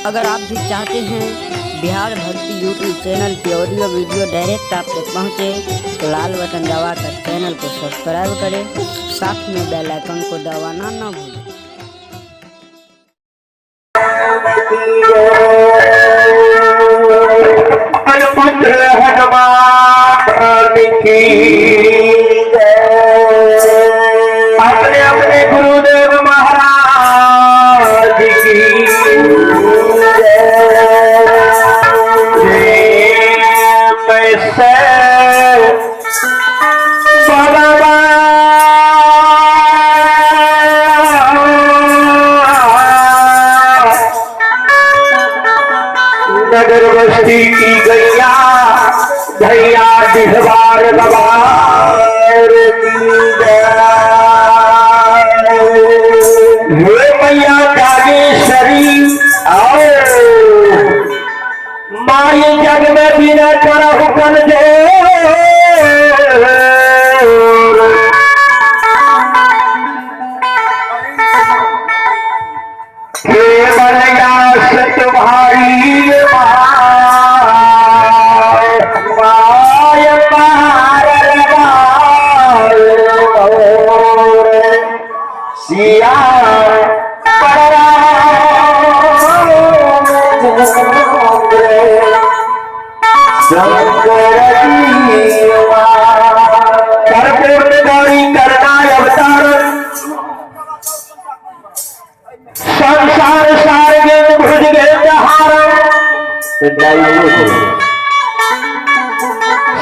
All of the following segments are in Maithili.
अगर आप भी चाहते हैं बिहार भक्ति यूट्यूब चैनल की ऑडियो वीडियो डायरेक्ट आप तक पहुंचे, तो लाल बटन दबाकर चैनल को सब्सक्राइब करें, साथ में बेल आइकन को दबाना न भूलें। पुत्र हनुमान की अपने अपने गुरुदेव महाराज की जय। बाबा नगर बस्ती की गैया भैया दिहवार गवार की जय। हे मैया जागेश्वरी आओ माई जग में बिना करा हुकन दे। केवल आस तुम्हारी my पार सिया शंकर गौरी करना अवतार संसार सारगे भुज हार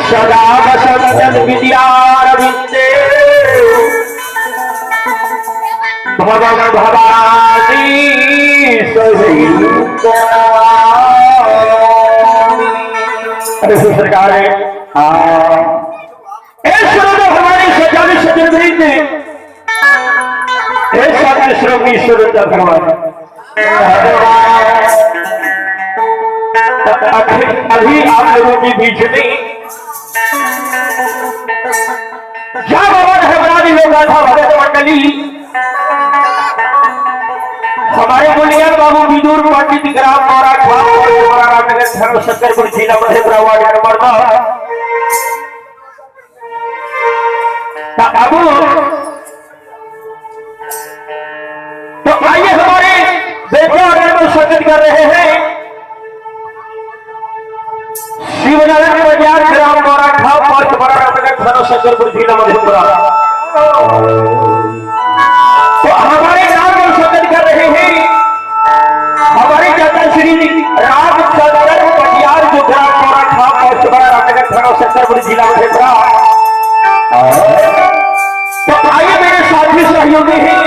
सदा बसंत विद्यारविंदे भवन भवानी सहित। अरे सरकार है हमारे सजावे सजन वृंद श्रोमणी स्वरूप भगवान अभी आप लोगों के बीच में जा बाबा धर्मराज लोगाथा भगत मंडली हमारे बुनियाद बाबू विदुर पंडित ग्राम मोरा रामनगर धर्म शंकरपुर जिला मधेपुरा वार्ड नंबर 9। बाबू तो आइए हमारे बेटे और स्वागत कर रहे हैं शिवनारायण बाजार ग्राम मोरा खाप बड़ा रामनगर थाना शंकरपुर जिला मधेपुरा। तो हमारे ग्राम में स्वागत कर रहे हैं हमारे चाचा श्री रामचंद्र पटियार जो ग्राम मोरा खाप बड़ा रामनगर थाना शंकरपुर जिला मधेपुरा। तो आइए मेरे साथी सहयोगी हैं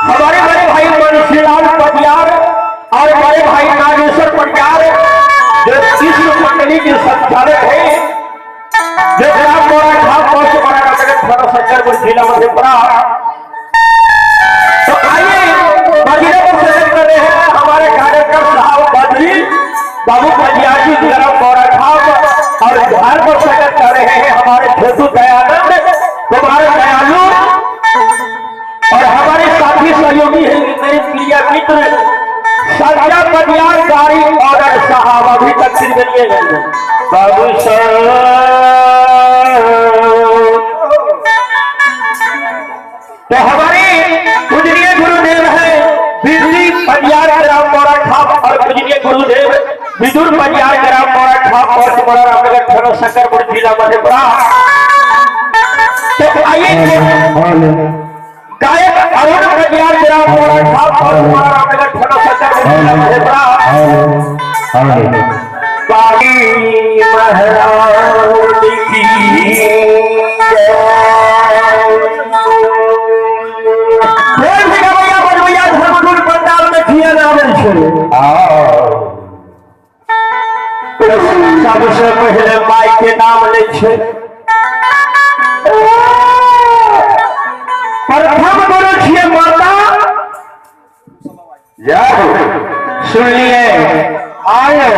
हमारे बड़े भाई मनसीलाल पटियार और बड़े भाई नागेश्वर पटियार जो इस मंडली के संचालक हैं जो ग्राम मोरा खाप बड़ा रामनगर थाना शंकरपुर जिला मधेपुरा। तो आइए मदीना पर स्वागत कर रहे हैं हमारे कार्यक्रम साहब बद्री बाबू पटियार जी ग्राम मोरा खाप और घर पर स्वागत कर रहे हैं हमारे छोटू दयानंद कुमार दयालु और हमारे साथी सहयोगी हैं मेरे प्रिय मित्र संजय पटियार गाड़ी ऑर्डर साहब अभी तक त्रिवेणी बाबू साहब। तो हमारे पूजनीय गुरुदेव है बिजली पटियार ग्राम मोरा खाप और पूजनीय गुरुदेव विदुर पटियार ग्राम मोरा खाप और बड़ा रामनगर थाना शंकरपुर जिला मधेपुरा। तो आइए गायक अरुण पटियार ग्राम मोरा खाप और बड़ा रामनगर थाना शंकरपुर जिला मधेपुरा। बागी महाराज की भैया धर्मगुरु पंडाल में किया नाम सबसे पहले माई के नाम ले छे। प्रथम गुरु छिए माता सुनलिए आयो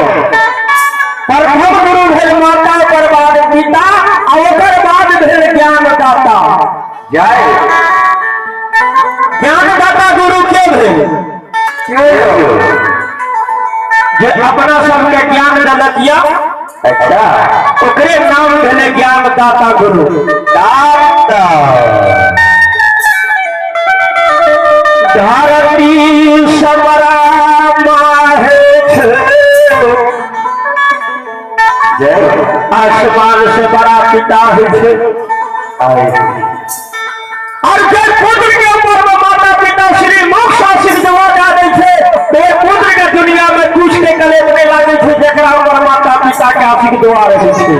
प्रथम गुरु भेल माता पर बाद पिता आ ओकर बाद भेल ज्ञानदाता। जय ज्ञानदाता गुरु के भेल। छै जे अपना सबके ज्ञान देलक या अच्छा ओकरे नाम भेलै ज्ञानदाता गुरु। दाता धरती समरा माहे छै, जय आसमान से बड़ा पिता होइ छै। और जे पुत्र के ऊपर में माता पिता श्री मोक्ष आशीष दुआ दे दै छै, ते पुत्र के दुनिया में कुछ के कलेश नहीं लागै छै जकरा ऊपर माता पिता के आशीष दुआ रहै छै।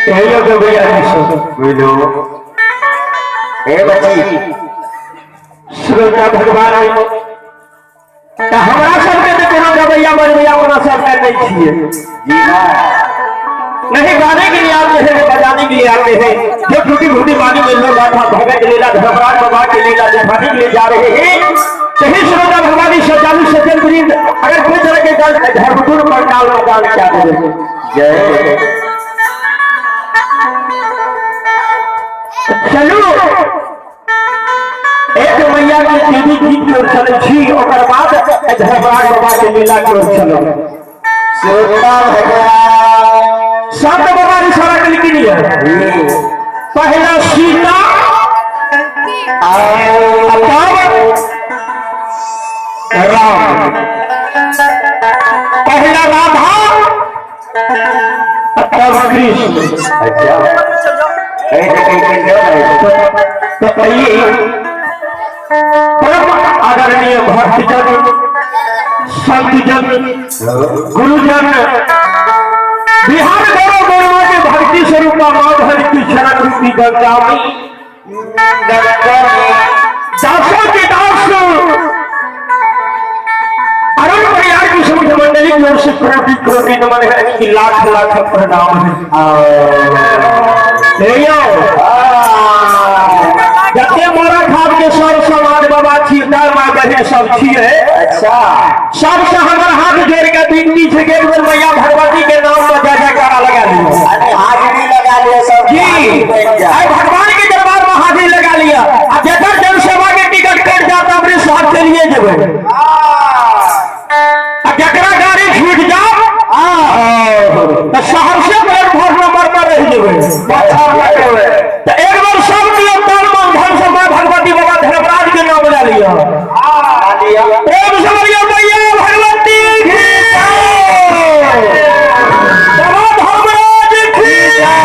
यही लोग भैया जी सब बोलो ए बच्ची श्रोता भगवान तऽ हमरा सबके तऽ कोनो गबैया बजबैया ओना सबके नहीं छियै। जी ना नहीं गाने के लिए आते हैं, बजाने के लिए आते हैं। जो टूटी फूटी वाणी में लोग आता भगत लीला धर्मराज बाबा के लीला दिखाने के लिए जा रहे हैं। सही श्रोता भगवानी श्रद्धालु सज्जन वृंद अगर कोई तरह के गलत धर्मगुरु पंडाल मकान क्या बोले जय। चलू एक मैया के देवी गीत की ओर चलै छी, ओकर बाद धर्मराज बाबा के लीला की ओर चलो। श्रोता भगवान सात बाबा इशारा के लिखी है। पहला सीता, तब राम, पहला राधा, तब कृष्ण। अच्छा ऐसे कैसे तो कहिए परम आदरणीय भक्तजन, संतजन, गुरुजन, बिहार गौरव गौरव के भक्ति स्वरूप माँ भर की शरण रूपी गंगा में दासों के दास अरुण परियार की समुझ मंडली की ओर से कोटि कोटि नमन है कि लाख लाख प्रणाम है। जते मोरा खाब के सर समाज बाबा छी, दाय माँ बहन सब छियै। अच्छा सबसे हमर हाथ जोड़ के विनती छै कि एक बेर मैया भगवती के नाम पर जय जयकारा लगा लियो। अरे हाजिरी लगा लियो सब जी, आइ भगवान के दरबार में हाजिरी लगा लिया। आ जकर जनसेवा के टिकट कट जाता अपने साथ चलिए जेबै। आ जकरा गाड़ी छूट जाओ तो सहरसे भोर नंबर पर रह जेबै। तो एक बार सब लियो तन मन धन से मां भगवती बाबा धर्मराज के नाम ले लियो। प्रेम से बोलियो मैया भगवती की जय, बाबा धर्मराज की जय।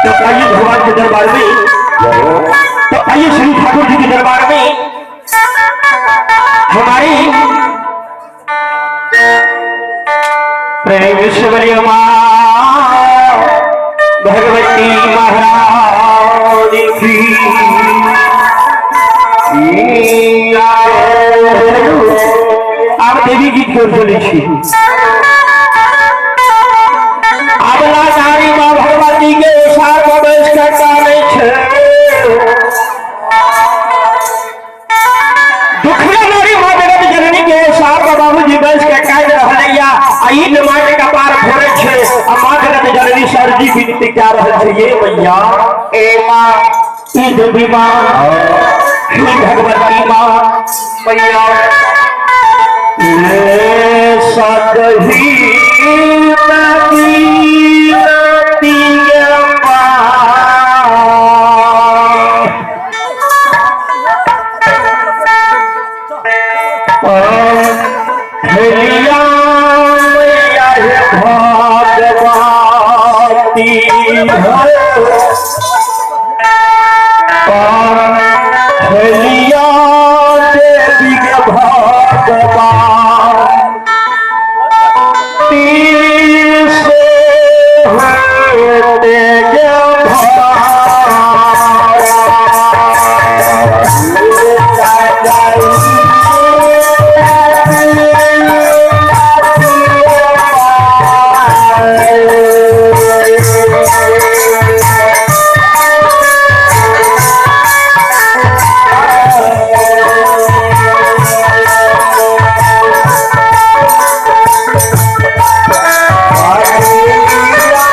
तो आइए भगवान के दरबार में, तो आइए श्री ठाकुर जी के दरबार में हमारी प्रेम से बोलियो मां भगवती महारानी की। आप देवी गीत की ओर चली छी। अबला नारी मां भगवती के सार में बैस के कानै छै। दुखिया नारी मां जगत जननी के सार में बाबूजी बैस के कानि रहलैया। आ ई मां के कपार फोड़ै छै। आ मां जगत जननी सरजी विनती कए रहल छै, ये मैया ए मां ई देवी मां, हे भगवती मां मैया ले सदही नदी नदी हेलिया मैया हे भगवती हेलिया देवी के भगवान से होते Yeah.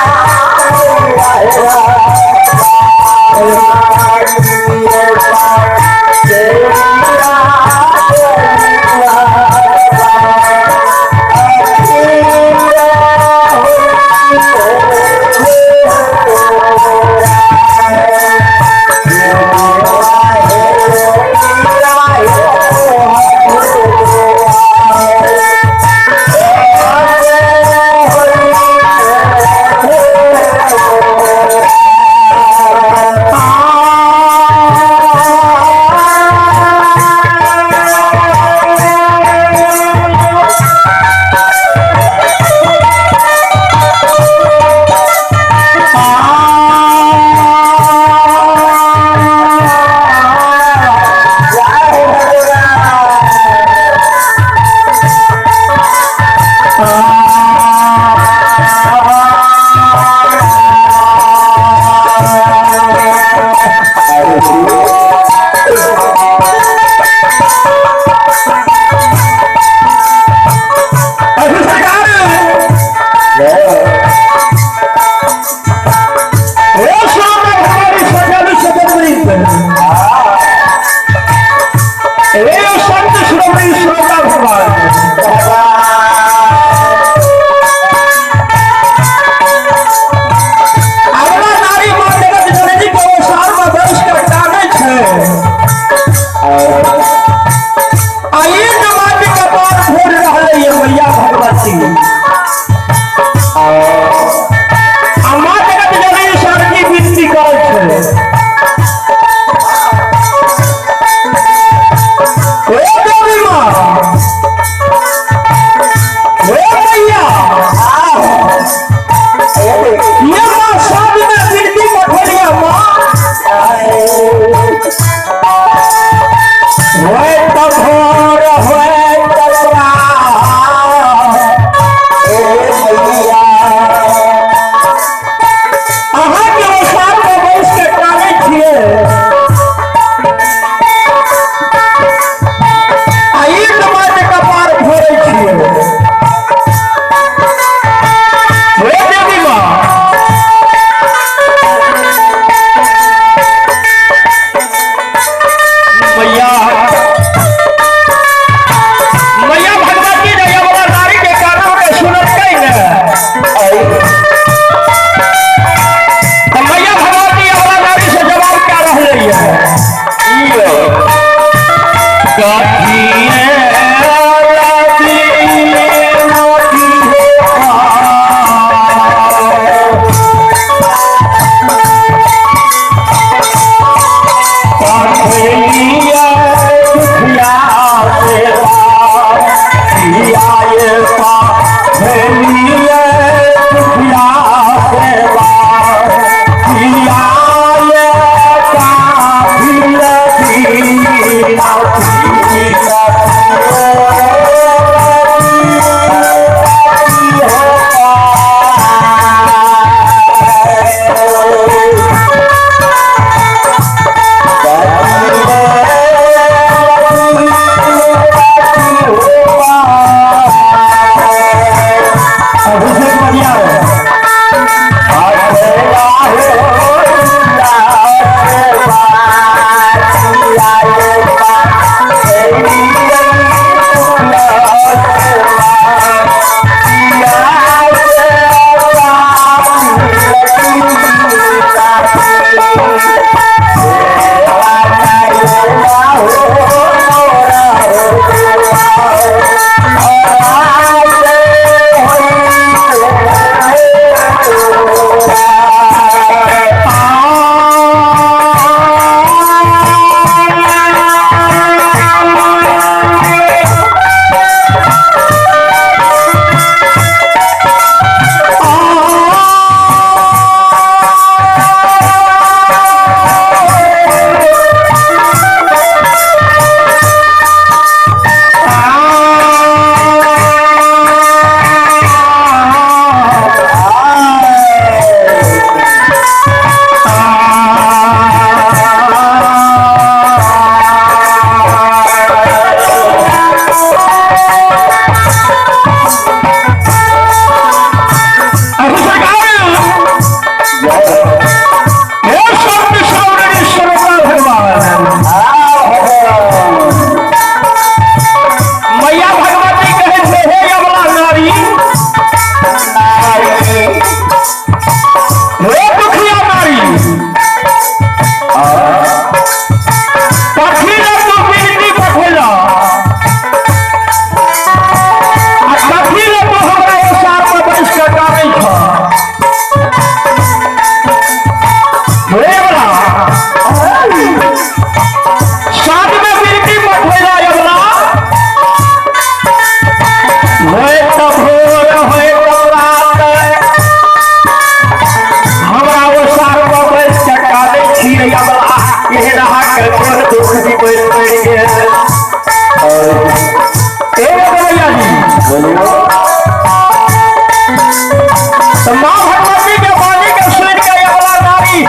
तो माँ भगवती के वाणी के सुन के अगला नारी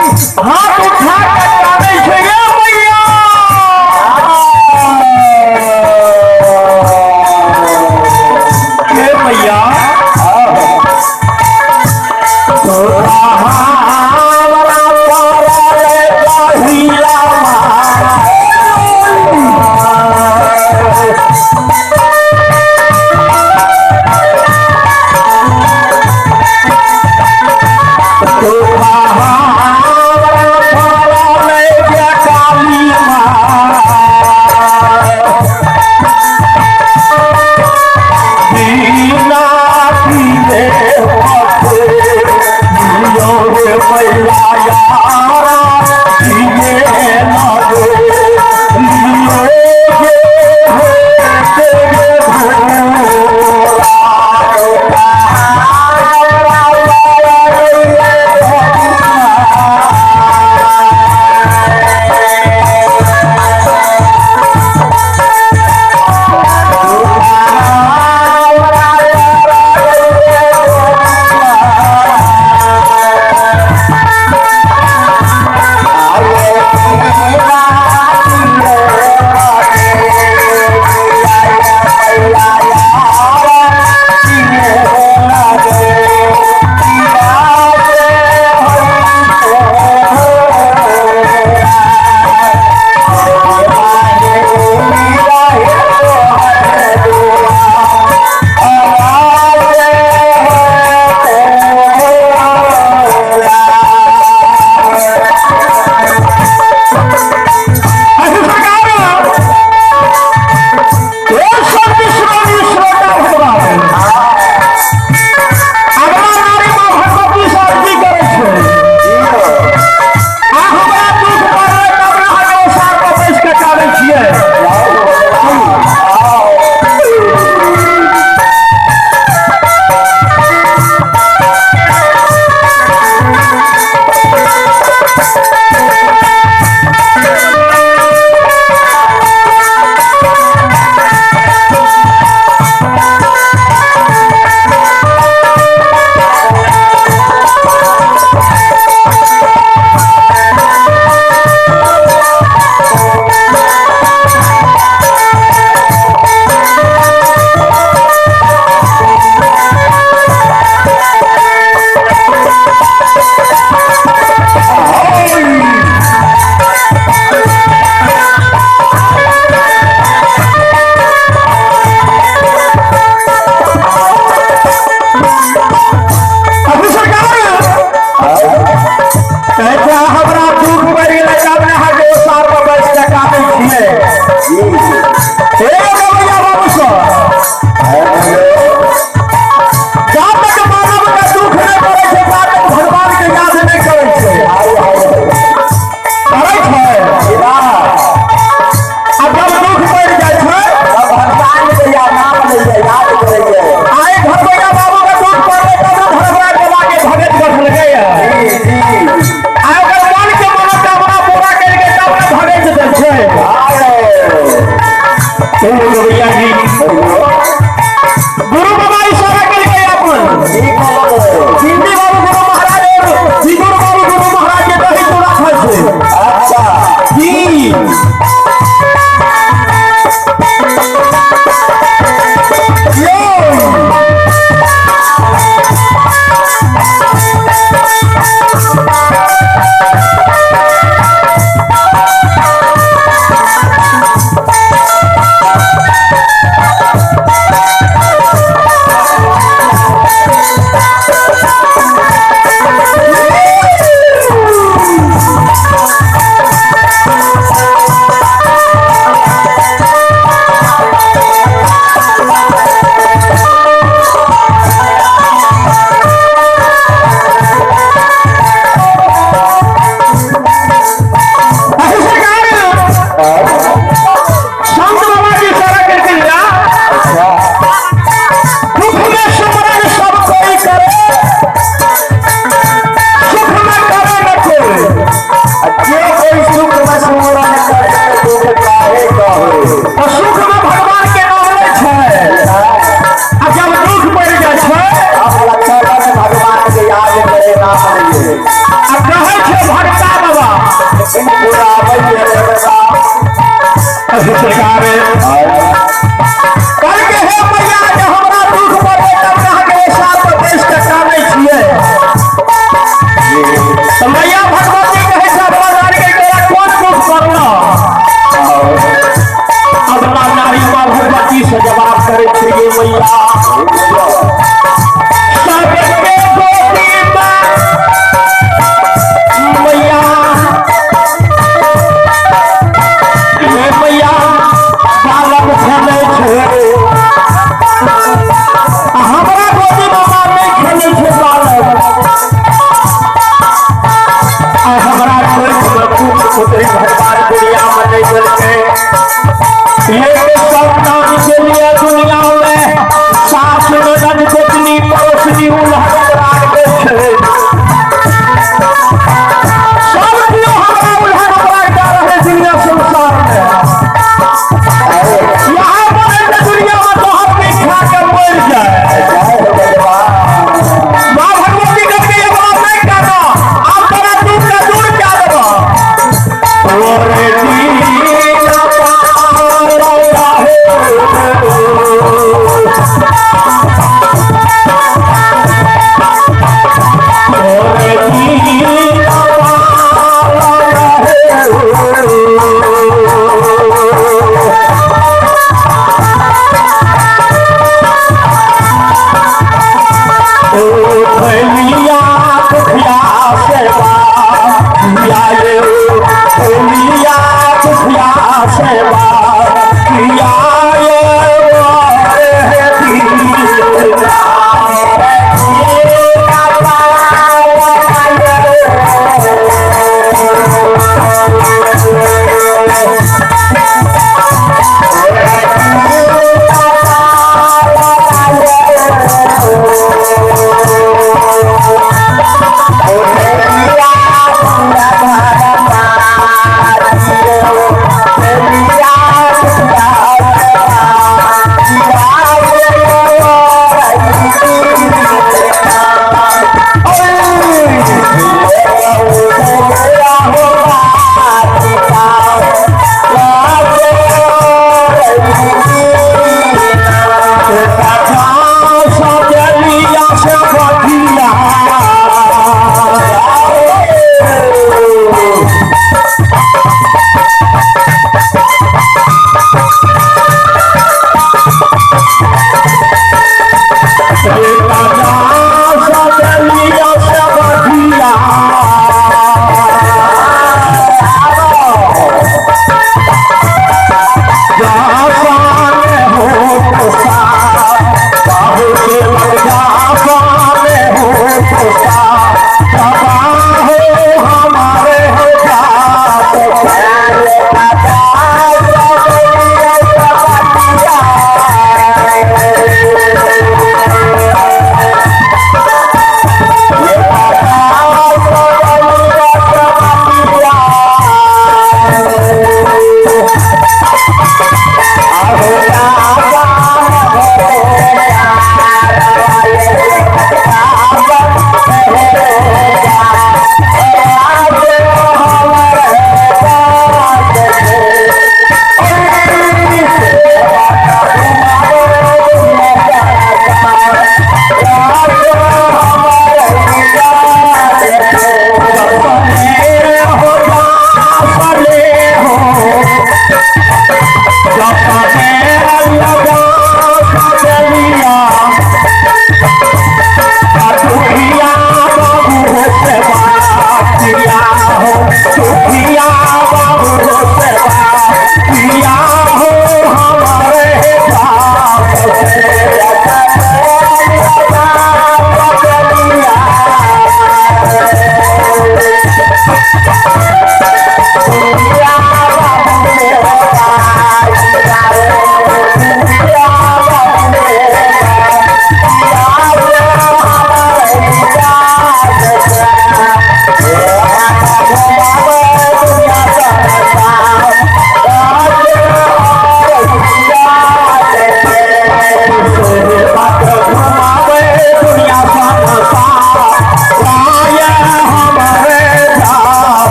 हाथ उठा के कानै छै, ये मैया, ये मैया, फुसकारे करके हे मैया जे हमरा दुख पड़े तब अहाँके सात देश के कानै छियै। तऽ मैया भगवती कहै छै अपना नारी के तोरा कोन दुख पड़लो? अपना नारी माँ भगवती से जवाब करै छै ये मैया सबके गोदी में मैया हे मैया बालक खेलै छै, हमरा गोदी में माँ नहि खेलै छै बालक। आ हमरा कोखिमे पुत्र पुत्री भगवान दुनिया में नहि देलकै। ये संतान के लिए दुनिया में सास ननद गोतनी पड़ोसनी उलहन राग के छै। सब केओ हमरा उलहन राग जा रहे दुनिया संसार में। यहाँ पर एक दुनिया में तो हम भी खा के मर जाए। माँ भगवती करके ये बात नहीं कहना, आप तोरा दुख का दूर क्या देबा। ओरे दीना पारो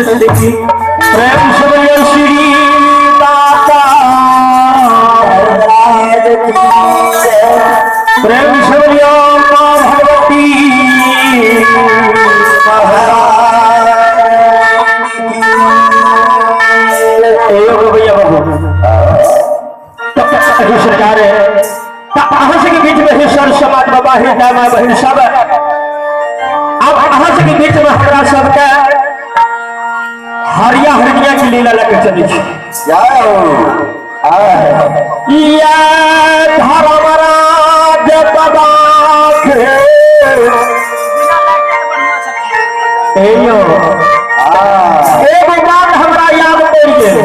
तुलसी प्रेम से बोलिए श्री दाता महाराज की जय। प्रेम से बोलिए मां भगवती महाराज। भैया बाबू तो सरकार है अहाँ सबके बीच में ही सर समाज बाबा ही दामा बहिन सब अब अहाँ सबके बीच में हमरा सबके हरिया हरिया के लीला लग चलै छी। जय हो। या धर्मराज बाबा के एयो एगो बात हमरा याद पड़ि गेल।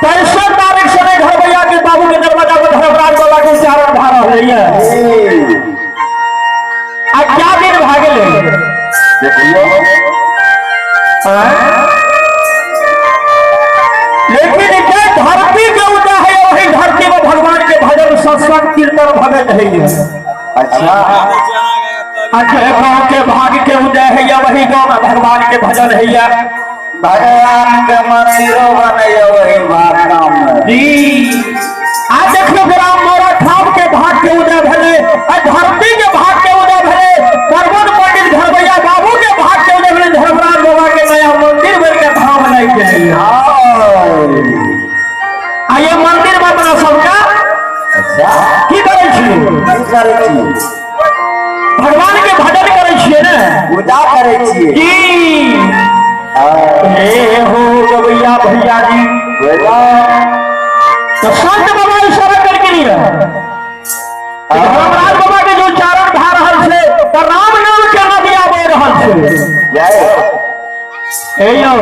23 तारीख से घरवैया के बाबू के दरवाजा पर धर्मराज बाबा के उच्चारण भा रहलै ये आ क्या दिन भा गेलै लेकिन जे धरती के उदय है वही धरती में भगवान के भजन सत्संग कीर्तन भगत है। अच्छा अच्छा गाँव के भाग के उदय है या वही गाँव में भगवान के भजन है या भगवान के मंदिरो बनैया वही भाग गाँव में जी। आज देखियो ग्राम मोरा ठाम के भाग के उदय भेलै आ धरती के भाग के उदय भेलै परवन पंडित घरवैया बाबू के भाग के उदय भेलै धर्मराज बाबा के नया मंदिर बन के धाम लागि गेलै। आ ये मंदिर में अपना सबका अच्छा की करै छियै? की करै छी? भगवान के भजन करै छियै ने, पूजा करै छियै जी। हे हो गवैया भैया जी तो संत बाबा इशारा करके लिए धर्मराज बाबा के जो उच्चारण भा रहल छै तो राम नाम के नदी आबि रहल छै। जय हे यौ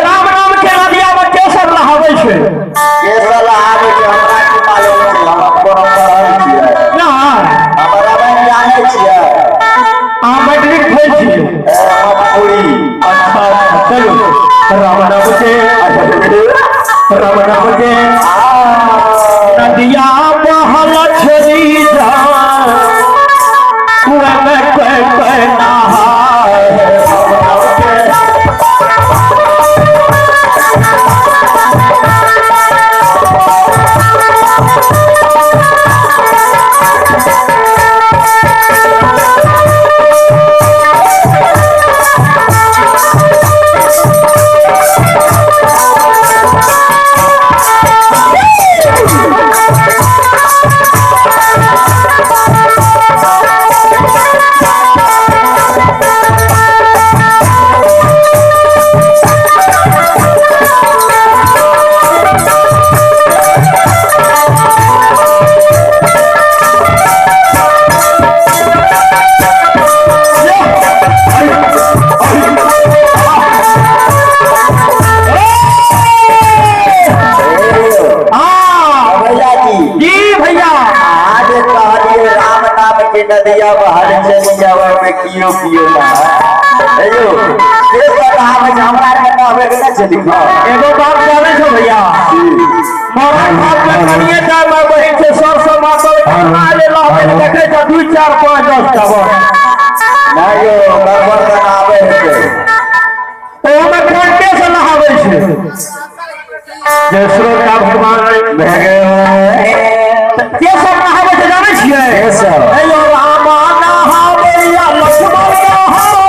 राम नाम के नदी आबै के सब नहाबै छै? के सब नहाबै छै हमरा की मालूम छै, हम कोनो पढ़ल छियै ना हम रामायण जानै छियै। अहाँ मैट्रिक भेल छियै? पूरी। अच्छा चलू राम नाम के राम नाम के नदिया बहल छरी जा कुएं में कोई कोई नहाए। राम नाम के नदिया बहर चली जावे में कियो कियो ना एयो के सब आवे हमरा के कहबे के ना चली। एगो बात जानै छौ भैया, मोरा बाप के कनिए टा में बहिन छै सर सब मातल खाना ले लहबे देखै छ 2 4 5 10 टा बस ना यो गड़बड़ बनावे छै ओमे घंटे से नहाबै छै। जे श्रोता भगवान भए के सब नहाबै छै जानै छियै? के सब? एयो रामा नहाबैया लक्ष्मण नहाबै।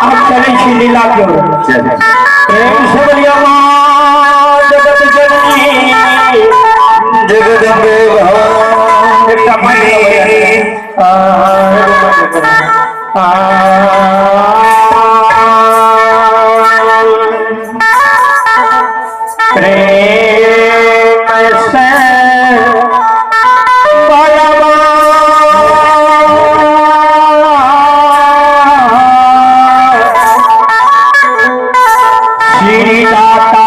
अब चलै छी लीला के प्रेम से बोलिए मां जगत जननी जगदम्बे भवानी। एकटा माइक लबै। प्रेम से श्री दाता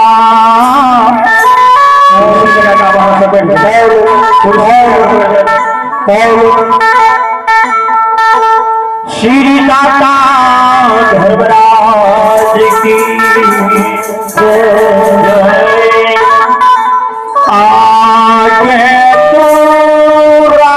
श्री दाता धर्मराज की जय। आगे पूरा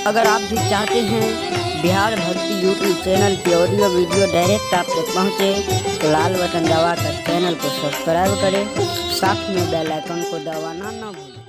अगर आप भी चाहते हैं बिहार भक्ति यूट्यूब चैनल की ऑडियो वीडियो डायरेक्ट आप तक पहुंचे तो लाल बटन दबाकर चैनल को सब्सक्राइब करें, साथ में बेल आइकन को दबाना न भूलें।